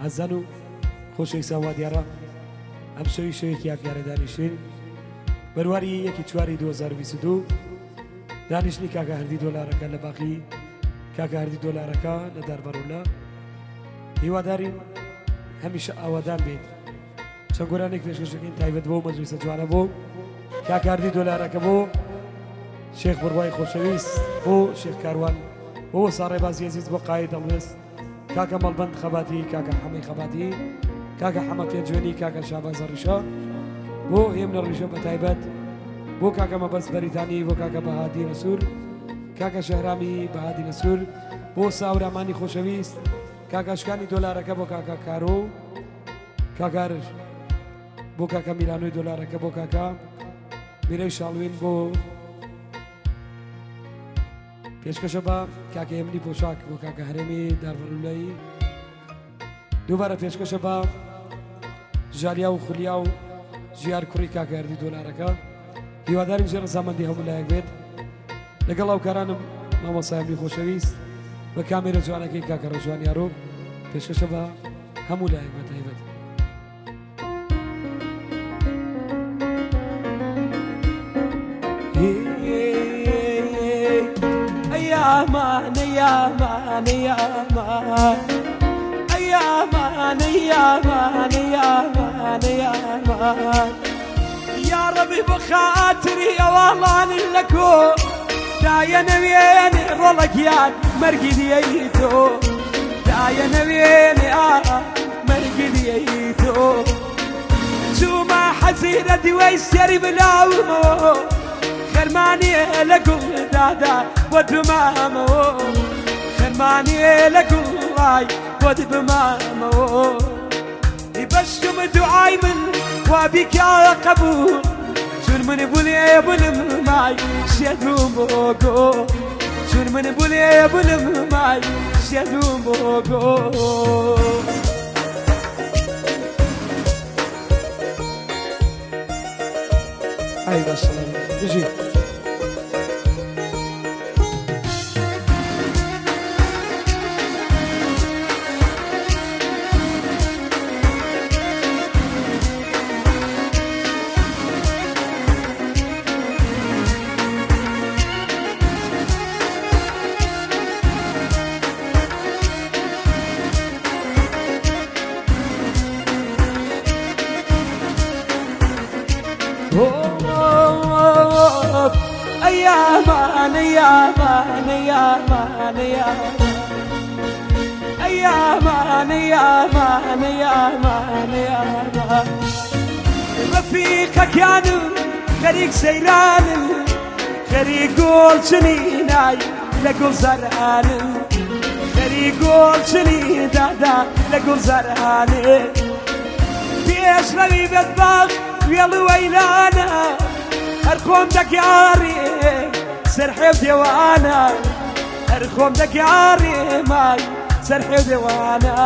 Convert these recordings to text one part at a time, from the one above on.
ئازان و خۆشەویستان وا دیارە ئەم شەوی شەوێکی یادگارە دانیشتین بەرواری یەکی چواری 2022 دانیشتنی کاکە هەردی دۆلارەکە لە باقی کاکە هەردی دۆلارەکە لە داربەڕوولە هیوادارین هەمیشە ئاوادان بیت چەند گۆرانێک پێشکەشەکەین تایبەت بۆ مەجلیسە جوانە بۆ کاکاردی دۆلارەکە بۆ شێخ بڕوای خۆشەویست بۆ شێخ کاروان بۆ وەسا ڕێبازی ئەزیز بۆ قاید دەڵوێست کاکە مەڵبەند خەباتی کاکە حەمەی خەباتی کاکە حەمە پێنجوێنی کاکە شابازە ڕیشە بۆ هێمنە ڕیشە بە تایبەت بۆ کاکە مەبەست بەریتانی بۆ کاکە بەهادی نەسوور کاکە شەهرامی بەهادی نەسوور بۆ ساورامانی خۆشەویست کاکەشکانی دۆلارەکە بۆ کاکە کارۆ کاکارش بۆ کاکە میلانۆی دۆلارەکە بۆ کاکە میرەی شاڵوین بۆ پێشکەشە بە کاکە هێمنی پۆشاک بۆ کاکە هەرێمی داربەرولایی دووبارە پێشکەشە بە ژالیا و خولیا و ژیار کوڕی کاکە هەردی دۆلارەکە هیواداریم ژێر ڕزامەندی هەموو لایەک بێت لەگەڵ هاوکارانم مامۆسایانی خۆشەویست بە کامێرە جوانەکەی کاکە ڕژوان یارۆ پێشکەشە بە هەموو لایەک بە تایبەت. ئەیامان ئەیامان ئەیامان ئەیامان ئەیامان ئەیامان ئەیامان یا ڕەبی بۆ خاتری ئەواڵان لەکۆ دایە نەوێنێ ڕۆڵە گیان مەرگی دیەی تۆ دایە نەوێنێ ئا مەرگی دیەی تۆ چوومە حەزیرە دیوەی سەری بلاومەوە خەرمانێ لە گوڵ دادا بۆت بمامەوە خەرمانێ لە گوڵای بۆت بمامەوە بەشکم دوعای من وا بیکا قەبوڵ چون من بولێ بولم مای شێدوم بۆ گۆ چون من بولێ بولم مای شێدوم بۆ گۆ. ئای بەسڵێ بژی. ئەیامان ئەیامان ئەیامان ئەیامان ئەیامان ئەیامان ئەیامان ڕەفیقەکانم خەریک سەیرانن خەریک گوڵ چنینای لە گوڵ زارانن خەریک گوڵ چنی دادا لە گوڵ زارانێ پێشڕەوی بەدبەخت وێڵ و وەیلانە هەر خۆم دەگەڕێ سەرحێو دێوانە هەر خۆم دەگەڕێ مای سەرحێو دێوانە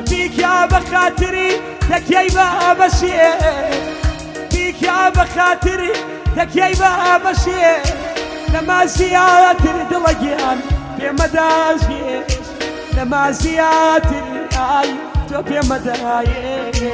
بیکا بە خاتری تەکیەی بابەشێ بیکا بە خاتری تەکیەی بابەشێ لەما زیاتر دڵە گیان پێمەداژێش لەما زیاتر ئای تۆ پێمەدایێش.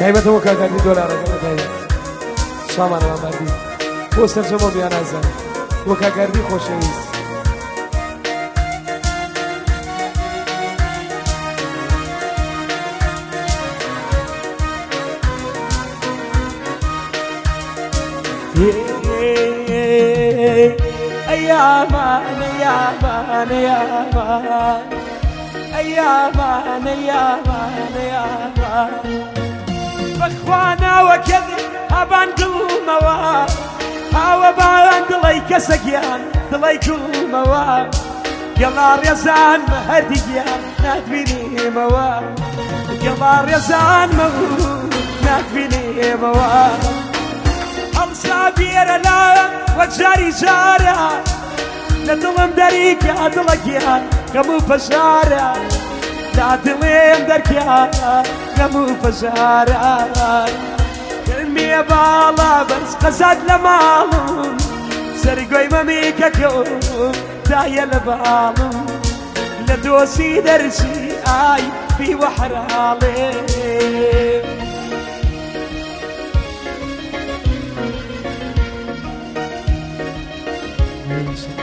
تایبەتەوە کاکاتی دۆلارەکە بە تایبەت سامان مامەردی بۆ سەرجەمە بیانازان بۆ کاکاردی خۆشەویست. ئەیامان ئەیامان ئەیامان ئەیامان ئەیامان ئەیامان بەخوا ناوەکەت هابان دڵمەوە هاوە بان دڵی کەسە گیان دڵی کوڵمەوە گەڵا ڕێزان مە هەردی گیان ناتبینیمەوە گەڵا ڕێزان مە ناتبینیمەوە هەڵسا بێرە لا وەک جاری جارە لە دڵم دەریکە دڵە گیان غەم و پەژارە. لا دڵێم دەرکیا غەم و پەژارە گەرمیە باڵا بەرز قەزاد لە ماڵم سەرگۆی مەمیکەکەم دایە لە باڵم لە دۆسی دەرچی ئای بیوە حەراڵێ.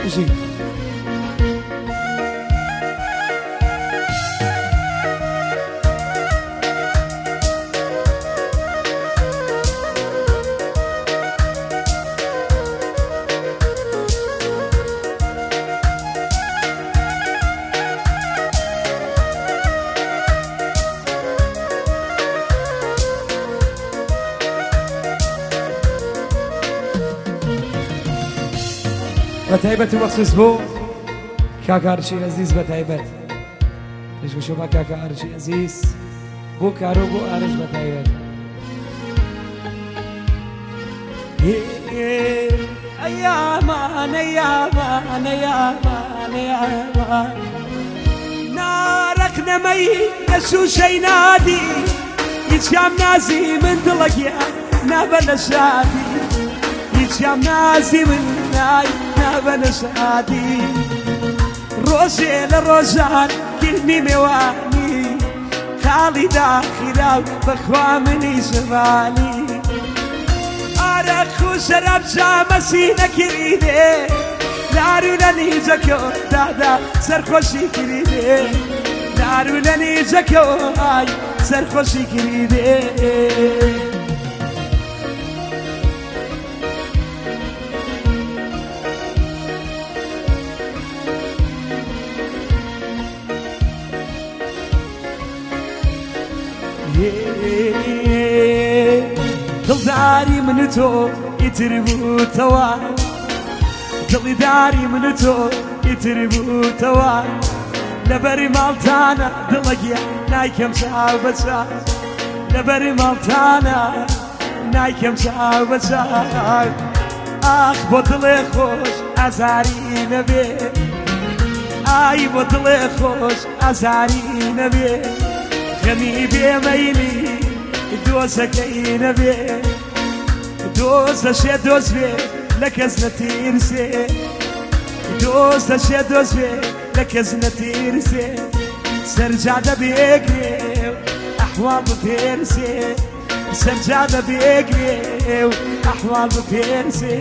بژی. بە تایبەت و مەخسوس بۆ کاک ئارشی ئەزیز بە تایبەت پێشکەشۆ بە کاکە ئارشی ئەزیز بۆ کارۆ بۆ ئارش بە تایبەت ئەیامان ئەیامان ئەیامان ئەیامان نارەق نەمەی لە شووشەی نادی هیچیان نازی من دڵەگیان نابە لە شادی هیچیان نازی من نای نابە لە شادی ڕۆژێ لە ڕۆژان کردمی مێوانی خاڵی داخیرا و بەخوا منی ژمانی ئارەق و شەراب جامەسی نەکردێ لارو لە نیجەکە دادا سەرخۆشی کردێ لارو لە نیجەکە ئای سەرخۆشی کردێ. دڵداری من و تۆ ئیتر بووتەوە دڵیداری من و تۆ ئیتر بووتەوە لەبەری ماڵتانە دڵەگیە نایکەم چاو بە چاو لەبەری ماڵتانە نایکەم چاو بە چاو ئاخ بۆ دڵێ خۆش ئازاری نەبێ ئای بۆ دڵێ خۆش ئازاری نەبێ غەمی بێمەیلی دۆزەکەی نەبێ دۆزەشێ دۆز بێ لە کەس نەتیرسێ دۆزەشێ دۆز بێ لە کەس نەتیرسێ سەرجادە بێگرێ ئەحواڵ بپێرسێ سەرجادە بێگرێ و ئەحواڵ بپێرسێ.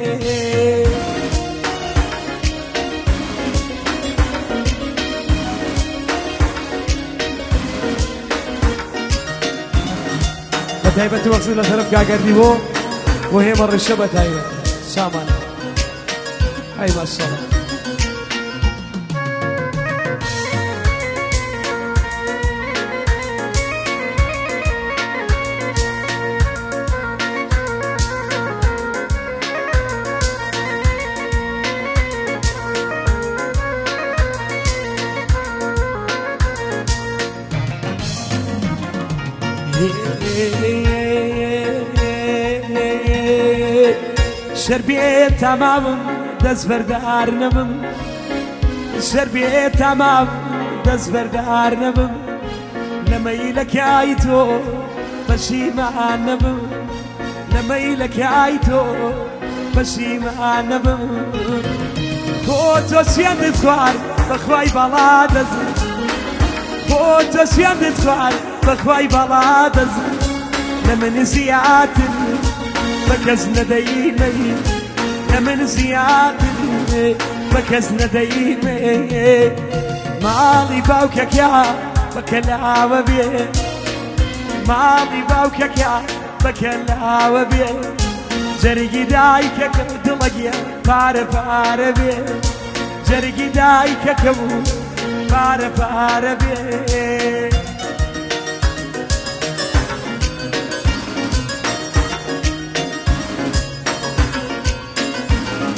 بە تایبەت وەخت لە تەرەف کاگەردی بۆ بۆ هێمە ڕشە بە تایبەت سامان ئەی ماشاءالله. شەربێ تەمامم دەست بەردار نەبم شەربێ تەمام دەست بەردار نەبم لە مەیلەکای تۆ پەشیمان نەبم لە مەیلەکای تۆ پەشیمان نەبم بۆ تۆ سوێندت خوارد بەخوای باڵا دەست بۆ تۆ سوێندت خوارد بەخوای باڵا دەست لە من زیاتر بە کەس نەدەیمەی لە من زیاتر بە کەس نەدەیمەی ماڵی باوکەکە بەکەلاوە بێ ماڵی باوکەکە بەکەلاوە بێ جەرگی دایکەکە دڵەگیە پارە پارە بێ جەرگی دایکەکە بوو پارە پارە بێ.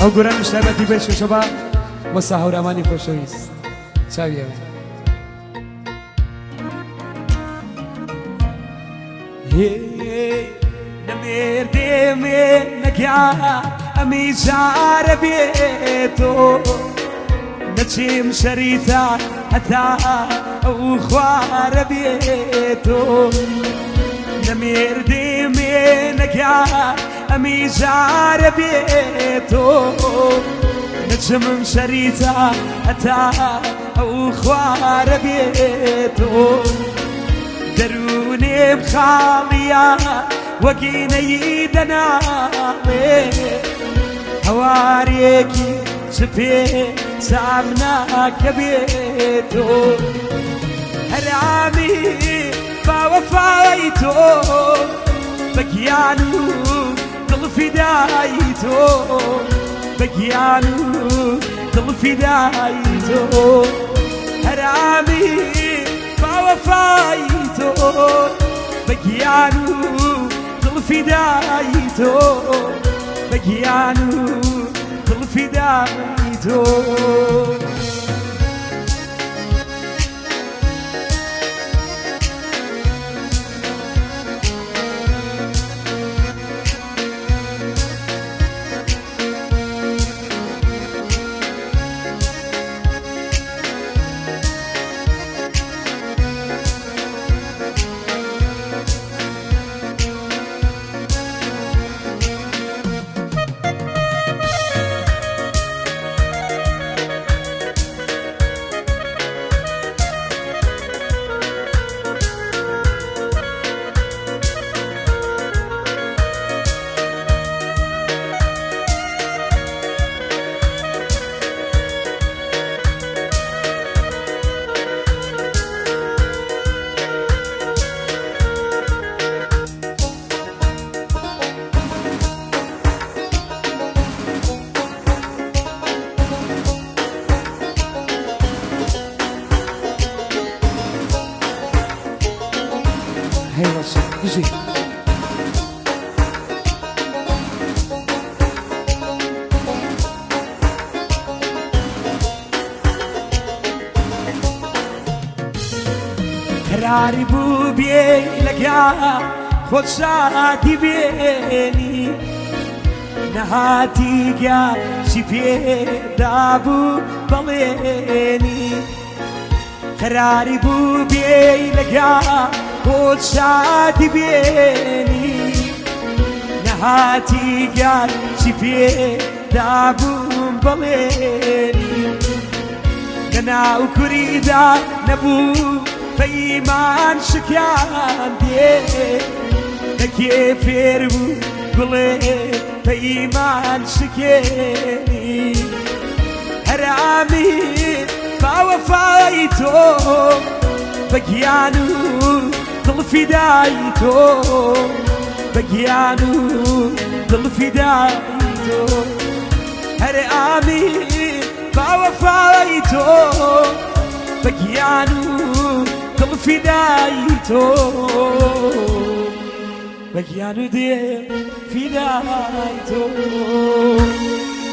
ئەو گۆرانیش تایبەتی بێ شوشەبا وەسا هەورامانی خۆشەویست چاویەوە. لە مێردێ مێ نەگیا ئەمی جارە بێتۆ. نەچیم شەریتە هەتا ئەو خوارە بێتۆ نەمێردێ مێنەگا ئەمی جارە بێتۆ نەچمم شەریتە هەتا ئەو خوارە بێتۆ دەروونێم خاڵیە وەگینەی دەناڵێ هەوارێکی چ پێ سامناکە بێتۆ هەرامی باوەفای تۆ بە گیان و دڵ فیدای تۆ بە گیان و دڵ فیدای تۆ هەرامی باوەفای تۆ بە گیان و دڵ فیدای تۆ بە گیان و دڵ فیدای تۆ. هەی ڕەسوڵ بژی. قەراری بوو بێ لەگا خۆت شادی بێنی نەهاتی گا چی پێدابوو بەڵێنی قەراری بوو بێی لەگا خۆت شادی بێنی نەهاتی گا چی پێدابووم بەڵێنی لەناو کوریدا نەبوو پەیمان شکاندێ لەکێ فێر بوو گوڵێ پەیمان شکێنی هەرامی باوەفای تۆ بە گیان و دڵ فیدای تۆ بە گیان و دڵ فیدای تۆ هەر ئامی باوەفای تۆ بە گیان و دڵ فیدای تۆ بە گیان و دێ فیدای تۆ.